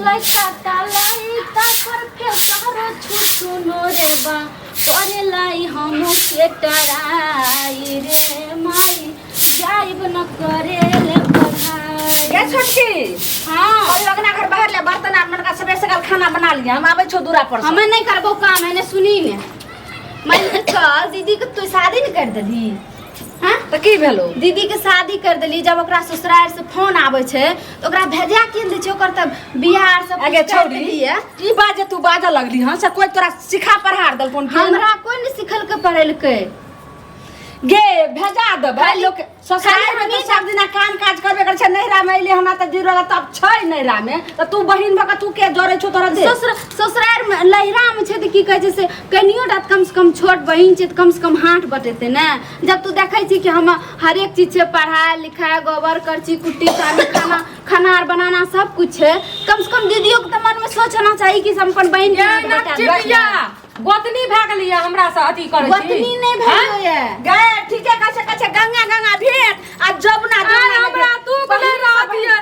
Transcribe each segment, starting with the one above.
लइका का लइका पर फेसरो छुछुनो रे बा करे लाई हम के टराई रे माई जाइब न करे ले पढ़ाई। गे छोटकी। हाँ। ओइ अगना घर बाहर ले बर्तन आर मनका सबेर सकाल खाना बना लिया, हम आबै छौ दूरा पर से। हमें नहीं करबो काम है ने सुनी ने मैं चल दीदी के तू शादी नहीं कर देली। हाँ। तऽ की भेलो? दीदी के शादी कर देली, जब ओकरा ससुराल से फोन आबै छै तऽ ओकरा भेजा के दै छै, ओकर तब बियाह आर सब आगे कुछ कर छौड़ी देलियै। ई बात जे तू बाजऽ लगली हन से कोइ तोरा सिखा पढ़ा देलकौन की? हमरा कोइ नहीं सिखल के पढ़ेलकै। गे भेजा देबै लोक ससुराल में खाली तऽ सब दिना काम काज करबे करै छै, नैहरा में अइले हना तऽ जीरो तब छै नैहरा में तऽ तू बहिन भऽ कऽ तू के जरै छौ तोरा दे। ससुर ससुराल में लहिरा में छै तऽ की कहै छै से कनियो टा कम से कम छोट बहिन छै तऽ कम से कम हाथ बटेतै ने। जब तू देखै छी कि हम हरेक चीज छै, पढ़ाइ लिखाइ गोबर करची कुट्टी सानी खाना खाना आर बनाना सब कुछ छै, कम से कम दीदियों के तऽ मन में सोच होना चाही कि हम अपन बहिन के हाथ बटा चिड़िया गोतनी भए गेलियै हमरा से अथी करै छी। गोतनी नहि भेलियो ये। गे ठीके कहै छै, कहै छै गंगा गंगा भेट आ जमुना आर जमुना हमरा दुख नहि रहतियै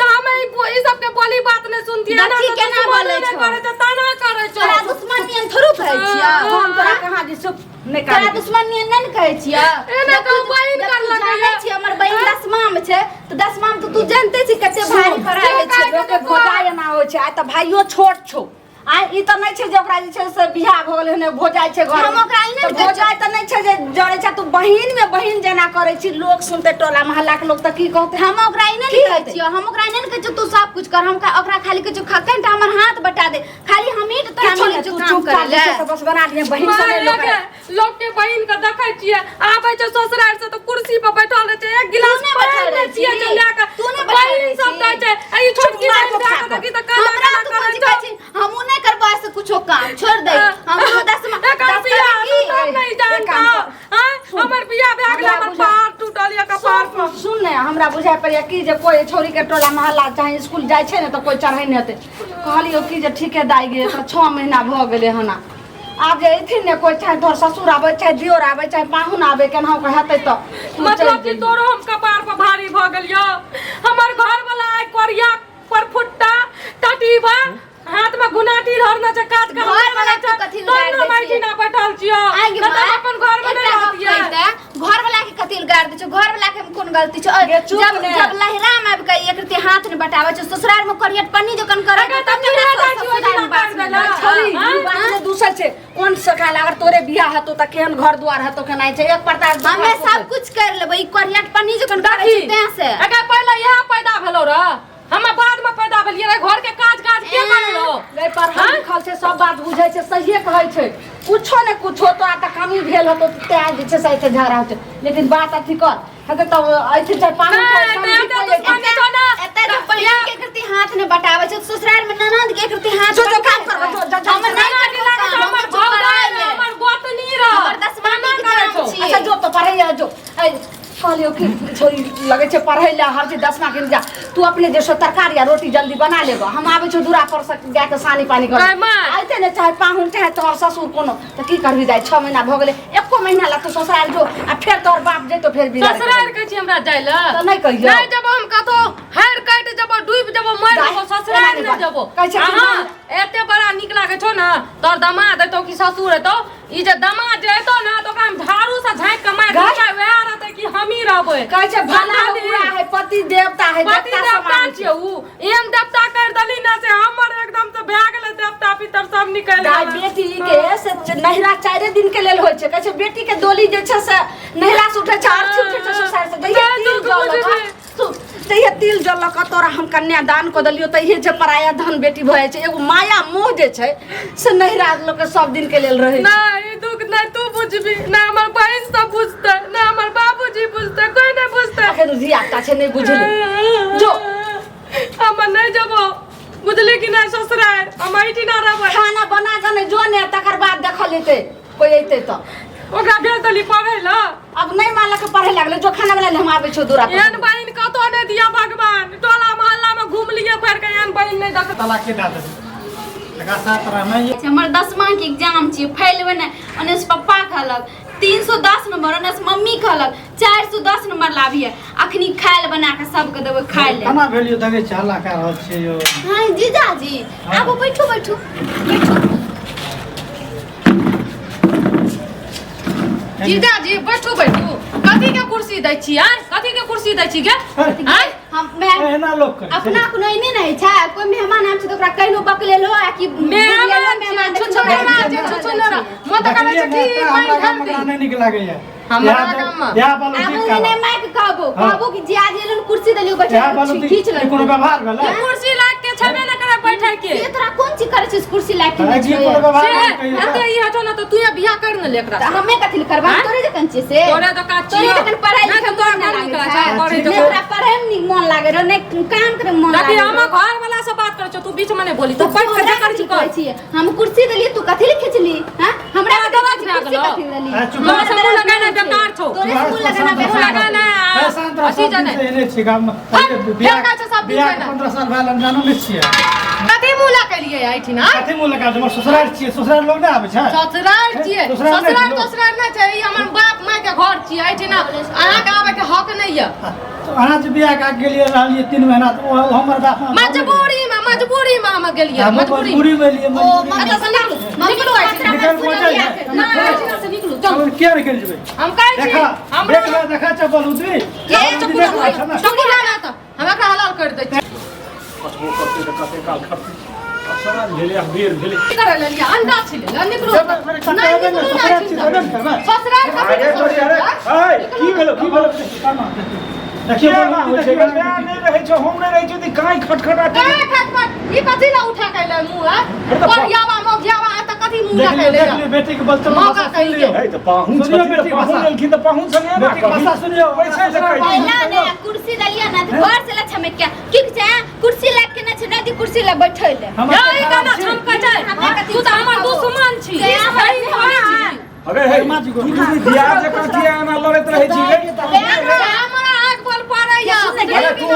तऽ हम ई सबके बोली बात नहि सुनतियै ना। देखी तऽ केना दुश्मनी बोलै नहि छौ। करै छै, ताना करै छौ। तोरा दुश्मन नियन थोड़ू कहै छियै। हम तोरा कहाँ दिस नहि तोरा करै। दुश्मन नियन नहि ने कहै छियै। एना जब तऽ तू- बहिन जब कर तू लगैया। जानै छी हमर बहिन दसमा में छै तऽ दसमा में तऽ तू जानते छी कते भारी पढ़ाइ होइ छै। लोकके भोजाइ एना होइ छै, आइ तऽ भाइयो छोट छौ, आइ ई तऽ नहि छै जे ओकरा जे छै से बियाह भऽ गेलै हन भोजाइ छै घर। हम ओकरा ई नहि तऽ कहै छियै। भोजाइ तऽ नहि छै जे जरै छै, तू बहिन में बहिन जेना करै छी, लोक सुनतै टोला मोहल्ला के लोक तऽ की कहतै? हम ओकरा ई नहि की कहै हेतै? छियै, हम ओकरा ई नहि कहै छियै तू सब कुछ कर, हम ओकरा खाली कहै छियै कनिटा हमर हाथ बटा दे, खाली हमही तऽ तोरा किछो मिलै नहि, छौ तू काम चुपचाप करै जे लए। छै से बस बना लिहे, बहिन सब नहि लोक माय गे, लोक के बहिन के देखै छियै आबै छै ससुराल से तऽ कुर्सी पर बैठल रहै छै, एक गिलास तू नहि बैठल पानि रहै नहि पियै छै छी। लए कऽ। तू नहि बैठल बहिन रहै सब छी। कहै छै, आ ई छोटकी चुप बहिन मार दए कऽ को देखी तऽ काला हमरा काला तू करै कोची छौ। कहै छी, हमहूँ नहि करबो आइ से कुछो काम, छोड़ दे। हमरो दसमा एकर दस बियाह करी तू की? तब नहि एक काम जानता। कर। आँय, हमर बियाह भए गेलै, हमरा हमर बुझा- पहाड़ टूटल यऽ कपार पर। सुन ने, हमरा बुझाइ पड़ैया कि जे कोइ छौड़ी के टोला मोहल्ला चाहे स्कूल जाइ छै ने तऽ कोइ चढ़ै नहि हेतै। कहलियौ कि जे ठीके दाइ गे, तऽ 6 महीना भऽ गेलै हना, आब जे अयथिन ने कोइ, चाहे तोहर ससुर आबै चाहे दियोर आबै चाहे पाहुन आबै, केनाहु के हेतै तऽ तू चलि मतलब कि जइहे। तोरो हम कपार पर भारी भऽ गेलियौ। हमर घर वाला आइ कोरिया पर फुट्टा टटीबा हाथ में गुनाटी धरने छै, काज कर घर वाला के कथी तब उगाड़ि ने दै हम छियै? एहिठिना बैठल छियौ, आँय गे नहि तऽ हम माय, अपन घर में नहि एकटा गप रहतियै। कहितै, घर वाला के कथी गारि दै छौ? घर वाला के कोन गलती छौ? गे, चुप जब ने। जब लहरा में आबि के एक रति हाथ ने बटाबै छौ, ससुराल में करियट पन्नी जखन करै अगर छौ, तब तऽ ने चूल्हा जाइ ससुराल छी, ओहि दिना में बात कर मिलै देलक। छौ। छौड़ी, ई आँय? बात ने दूसर छै, कोन सकाल अगर तोरे बियाह हेतौ तऽ केहन घर द्वार हेतौ, केना छै एक परता हमे सब कुछ कर लेबै, ई करियट पन्नी जखन करै देखी, छौ तें से। अगर पहिले इएह पैदा भेलौ रह, हम बाद में पैदा भेलियै रे, घर के काज काज के करलो? नहीं, पढ़ल लिखल छै, सब बात बुझै छै, सहिए कहै छै, कुछो ने कुछो तो तऽ कमी भेल होतो तें जे छै से एते झगड़ा होइ छै, लेकिन बात अथी कर हेतै तब अथी छै पाहुन नहि, छै, नहि, समझी तऽ कोइ दुश्मनी अथी। छौ ने। एते जब बहिन के कृति हाथ ने बटाबै छै, ससुराल में ननद के कृति हाथ जो, जो, बटाबै काम करबो, जो, जो, जो, हम जो, नहि हमरा करबो की लागै काम, छौ, हमर हम चुप भौजाइ कराय रह, हमर गोतनी रह। हमर दसमा ताना के करै एग्जाम छौ। छियै। अच्छा जो तो पढ़ैया जो, ऐ कहलियौ कि छोरी लगै छै पढ़ै लए हर चीज दसमा के जा, तू अपने जे सो तरकारी आ रोटी जल्दी बना लेबऽ, हम आबै छौ दूरा पर से गायके सानी पानी कर गै माय। आइते ने चाहे पाहुन चाहे तोहर ससुर कोनो, तऽ की करबी दाइ, 6 महीना भऽ गेलै, एको महीना लगतौ ससुराल जो आ फेर तोहर बाप जैतो फेर बिगाड़ के ससुराल कहै छी हमरा जाइ लए। तऽ नहि कहियौ। नहि जब हम कतौ हारि काटि जबो, डूबि जबो, मरि दाइ, जबो, ससुराल एना नहि नहि बाज। जबो। कहै छै कि अहाँ नहि। एते बड़ा नीक लागै छौ ने, तोहर दमाद एतौ कि ससुर एतौ, ई जे दमाद जे एतौ ने तऽ ओकरा हम झाड़ू से झाँकि के मारि गै? देबै, वएह रहतै कि हमही रहबै। कहै छै भला है समझली? बुरा है पति देवता है, पति देवता देवता समान छियै ऊ, एहन देवता कर देली ने से हमर एकदम से भए गेलै, देवता पितर सब निकलि दाइ गेलै। बेटी के से नैहरा 4 दिन के लेल होइ छै, कहै छै बेटी के डोली जे छै से नैहरा से उठै छै, अर्थी उठै छै ससुराल से, जहिया नहि, तिल दुख जल लऽ बुझबी। कऽ, सुन, जहिया तिल जल लऽ कऽ तोरा हम कन्यादान कऽ देलियौ तहिये जे पराया धन बेटी भऽ जाइ छै, एगो माया मोह जे छै से नैहरा लोक के सब दिन के लेल रहै छै। नहि, ई दुख नहि तू बुझबी, नहि हमर बहिन सब बुझतै, नहि हमर बाबूजी बुझतै, कोइ नहि बुझतै। अखन धिया पुता छै, नहि बुझलै। जो। हम नहि जेबो, बुझली कि नहि, ससुराल हम एहिठिना रहबै। खाना बना कऽ नहि जो ने, तकर बाद देखल जेतै कोइ अयतै तऽ। ओकरा भेज देली पढ़ै लए। अब नहि मानलक पढ़ै लागलै, जो खाना बना ले, हम आबै छौ दूरा पर। एहन बहिन कतौ नहि दिया भगवान, टोला मोहल्ला में घुमलियै भरि के एहन बहिन नहि देख। तलाक के दए देबै एकरा साथ रहना ये। हमर दसमा के एग्जाम छियै, फेल भेने ओने से पप्पा कहलक 310 नंबर, ओने से मम्मी कहलक 410 नंबर लाबिए अखनी खाय ले बना के सबके देबै खाय ले। केना भेल यौ देखै छी हल्ला कए रहल छियै यौ। हाँ जीजाजी आबू बैठू बैठू बैठू। जीजाजी बैठू बैठू, कथी के कुर्सी दै छी आय? कथी के कुर्सी दै छी गे आय? हम मैं एना लोक करै छै। अपना कोनो एने नहि छै, कोई मेहमान आबै छै तऽ ओकरा कहिनो बकलेलो आ कि मेहमान मेहमान छुछो मेहमान छै, छुछो नरा मोन तऽ करै छै देखलियै कि ने, हमरा पानि गाममे ढारि दी। नहि नीक लागैया। हमरा गाममे। इएह बालू आब ठीक नहि कहलक। माइक कहबो हाँ। कहबो कि जिया जे एलन कुर्सी देलियो बैठे इएह बालू खींच ठीक कोनो लेलको। व्यवहार भेलै? कुर्सी लाग के छेबे न करे बैठे के। से तोरा कोन चीज करै छिस कुर्सी लाग के अरे नहि की छै? कोनो व्यवहार से भेलै कहियो? एते ई हतो न तऽ तू बियाह कर न ले एकरा। तऽ हमे कथी लए करबै? हम आँय? तोरे जकन छियै से। तोरे जकाँ तोरे छियौ। जकन पढ़ाइ नहि लिखाइ तऽ तोरा मोन बड़ नीक नहि लागै लागै छै, पढ़ै छै। जकाँ। नहि ओकरा पढ़ैमे नीक मोन लागै रहौ, नहि काम करैमे मोन देखी लागै हम रहौ। घर वाला से बात करै छियौ, तू बीच में नहि बोली, तू तू बैठ के जे हमरा करै छी कथी कर। कहै छियै? हम कुर्सी देलियै तू कथी लए खिचली? हाँ? हमरा तोरा कथी दवाज भए कुर्सी गेलौ। कथी देली? अरे चुप हमरा से मुँह लगाना बेकार छौ। तोरे से मुँह लगाना मुँह बेकार लगाना है, शांत रह, अथी सब दिन जाने। से एने छी गाममे। हम बियाह फेर कहै छै सब दिन बियाह के जाने। 15 साल भेल, हम जानो नहि छियै। कथी मुँह लऽ के एलियै एहिठिना? कथी मुँह लगा? हमर ससुराल छियै, ससुराल लोग नहि आबै छै? ससुराल छियै, ससुराल नहि ससुराल छै। तसुराल नहि छै, ई हमर बाप माय के घर छियै, एहिठिना अहाँके आबै के हक नहि यऽ। तऽ अहाँ जे बियाह कऽ के गेलियै रहलियै 3 महीना तऽ ओ हमर बाप माय मजबूरी में, मजबूरी में हम गेलियै, हमहूँ मजबूरी में। मजबूरी में एलियै, ओ मजबूरी में। मम्मी एतऽ से निकलू, निकलू एहिठिना। निकल पहुँचल छै। नहि, एहिठिना से निकलू, चलू। हम किया निकलि जेबै? हम कहै छी, देखा हमरा देख ले, देखा चप्पल उतरी। ए, चप्पल देख ले, छै ने? चप्पल ला तऽ हम एकरा हलाल कर दै छी। कटबो करतै तऽ कते काल खटतै। आब साँझ भेलै, आब बेर भेलै। की करै लेलियै? अंडा छिलै निकलू। जेबै, मेरे कतऽ नहि एबै ने, निकलू ससुराल ना छी, एबै ने करबै। ससुराल कथी अरे तोरी, अरे, ऐ, की भेलो की भेलो? देखियौ केना होइ छै? देखियौ, माय नहि रहै छै, हम नहि रहै छी तऽ काँय खटखटा ए खटखट ई कथी ला उठा के ले मुँह है? अरे तऽ कोरियावा मोघियावा एतऽ कथी मुँह देख लऽ के लियौ, ले देख लियौ, बेटी के बलचल मौका भाषा सुनि कहिके। लियौ। है तऽ पाहुन सुनियौ छथिन तऽ बेटी पाहुन भाषा। एलखिन तऽ पाहुन संगे एना बेटी के करी। भाषा सुनियौ। पैसे से कहै छी। पहिला ने कुर्सी देलियै ने तऽ घर से लछमे के की छै कुर्सी लग के ने छै नदी कुर्सी लग बैठै ले। हमर ए, ई केना छी। छमकै छै? हमरा कथी तू तऽ हमर छमकबो? दुश्मन छी। से हमर सही दुश्मन कहै छी। अरे हे, तू तू बियाह जकाँ किया एना लड़ैत रहै छी गे? हमरा आग बोल पड़ैया। अरे तू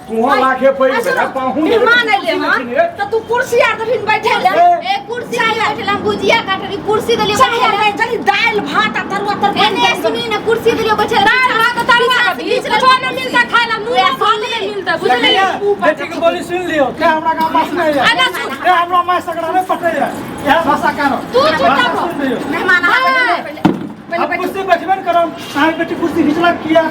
तू लाखे पैघ भेला, पाहुन एलै तऽ मेहमान एलै कुर्सी हन लेथिन रे। तऽ तू कुर्सी आर देबही बैठे ले। ए कुर्सी लग बैठल हम भुजिया काटली कुर्सी देलियै चाहे बैठे ले। नहि जरी दालि भात आ तरुआ तरकारी एने सुनी ने कुर्सी देलियै बैठे ले। दालि भात तरुआ पीछा से कभी घीच कुछो लेलकै नहि मिलतै खाय ला, नून भात नहि मिलतै, बुझलियै? देखियै, बेटी के बोली सुनि लियौ, तें हमरा गाम पास नहि है। आगा सुन। तें हमरा माय सगड़ा नहि पटैया। इएह भाषा कारण। तू चुप भाषा रहो। सुनि लियौ। मेहमान आबै हाँ। पहिले पहिले अब कुर्सी बैठबे ने करब, अहाँके बेटी कुर्सी घिचलक किया?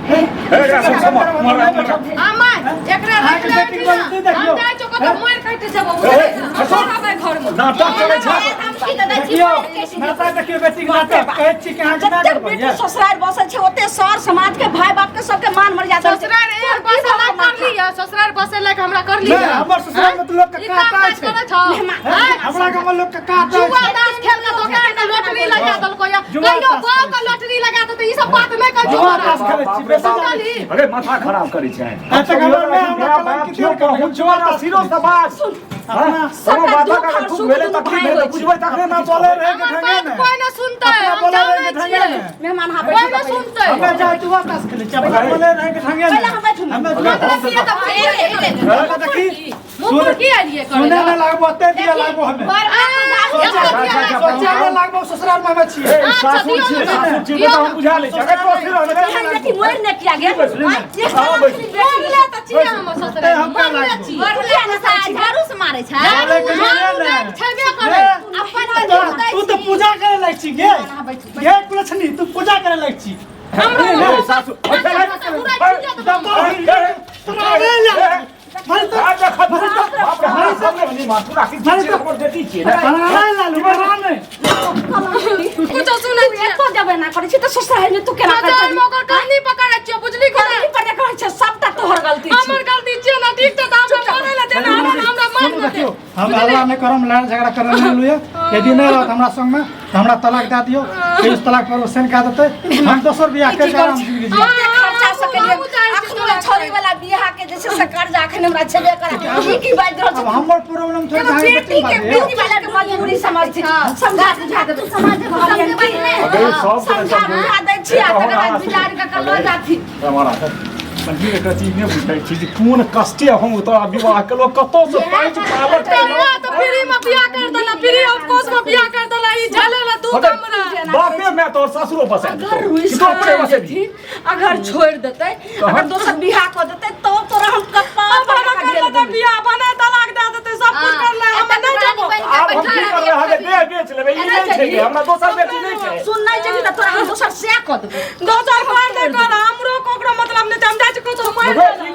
हे, एकरा सब समझ, मरा, मरा। आ my, एकरा अहाँके रख ले बेटी के बोली एहिठिना। देखियौ। हम जाइ छौ कतौ मारि काटि जेबौ, ए, बुझलियै? हम हँसो। रहबै घरमे। नाटक चलै छै। धमकी तऽ दै छी, देखियौ, मारि काटि देबै। नाटक देखियौ, बेटी के नाटक। कहै छी कि अहाँके जतेक नाटक बेटी बढ़िया। ससुराल बसै छै ओते सर समाज के भाय बाप के सबके मान मर्यादा होइ छै। ससुराल एक बसे लायक कर लिअ, ससुराल बसे लायक हमरा कर लिअ। नहि, हमर ससुराल में तऽ लोक के ई काम काटा काज छै। करै छौ। हैं? हमरा गाम में लोक के काटा जुआ छै। ताश खेल के दोकान के लॉटरी लगा देलको या जुआ कहियो ताश गाँव के लॉटरी लगा देतै, ई सब बात नहि कहै जुआ छौ। ताश खेलै छी, बेसी जानै छी। अरे माथा खराब करै छै। आ तकर बाद मे हमरा कलंक की पाहुन छौ, ना सिरो से बात। अपना कोनो सबटा बातक दुःख अगर और दुःख सुख भेलै दुनू तऽ की भाय भेलै होइ छै। बुझबै तखने अपना ना बोलै रहै के हमर ढंगे बात ने। कोइ नहि सुनतै, अपना हम बोलै रहै जानै के ढंगे छियै। ने। मेहमान हाँ कोइ बैठू नहि सुनतै। हमे जा जुआ ताश खेलै छी, अपना बोलै रहै के ढंगे ने। पहिले हम बैठू ने। हमे जुआ ताश किया तऽ हमे देखी, मुँह पर की एलियै करै सुने लए? नहि लागबो, ओते दिया लागबो हमे। बर सोचे नहि लागबो, ससुराल में हमे छियै। ए, सासुर छियै, सासुर छियै तऽ हम बुझा लै छी। अगर तो सिर रहबै एहन बेटी मरि नहि किया गेल? ने। हाँ, बैठ। मानले तऽ छियै हमर ससुराल, हम का मानले लागबो? छियै। बड़ ने झाड़ू से मारै छै। बोलै के लिए झाड़ू ने। दैके छेबे करै। अपन तू तऽ पूजा करे लागि छी गे। गे कुलक्षणी, तू पूजा करे लागि छी। हमरा ए, सासुर, हमरा ए, तोरा रे ला। मारे तो आ देखत, बाप रे, हमरा सामने नहीं मार, तू राखी छी, हमर बेटी छियै ने। तोरा रे लालू, तोरा नहि। कुछो सुनै तू छियै। एतो जेबे ना करै छी तऽ ससुराल में तू केना ससुराल करतै? मे ओकर कहानी पकड़ै छियौ, बुझली कोना? गलती पर नहि कहै छै, सबटा तोहर गलती छै। हमर गलती छियै ना, ठीक छै तऽ हमरा मरै लए दे ना, हमरा हमरा मार सुनू न दे। देखियौ, हम हल्ला नहि करब, लड़ाइ झगड़ा करऽ नहि लुए। यदि नहि रहत हमरा संगमे तऽ हमरा तलाक दए दियौ। तेइस तलाक पर ओ साइन कए देतै, हम दोसर बियाह करि कऽ आराम जिंदगी जीब। कते खर्चा से केलियै। हमहूँ चाहै छी अखनो छौरी वाला बियाह के जे छै से कर्जा अखन हमरा छेबे करे। ई की बाजि रहल अब छै? हमर प्रॉब्लम थोड़े एगो अहाँके बेटी बेटी के बाजै। बेटी वाला के मजबूरी समझ छी। समझा बुझा देबै। समाज समझे बात नहि। अरे, सब समझा बुझा दै छी आ तकर बाद बिचार कऽ कऽ लऽ जाथि। हमारा संजीव एकरा चीज नहि बुझै छी जे कोन कष्टे हम तोरा विवाह केलहुँ कतौसँ पाँच पावर तोरा तऽ फ्री में बियाह कर देला फ्री ऑफ कॉस्ट में बियाह कर देला ई झेले ला दू कमरा बापे मैं तोर ससुरो बसा अगर रुइस तू अपने बसेबी अगर छोड़ देतै अगर दोसर बियाह कऽ देतै तब तोरा हम कपार अब पर हम कर लेतै बियाह बना तलाक दे देतै सब कुछ कर ले हम नहीं जेबो आब हम की करबै अहाँके देह बेच लेबै ई नहि छै हमरा दोसर बेटी नहि छै सुन नहि जेबही तऽ तोरा हम दोसर सएह कऽ देबै दोसर कर दे कर हमरो ककरो मतलब नहि छै हम जाइ छी कतौ मरि देखो, ई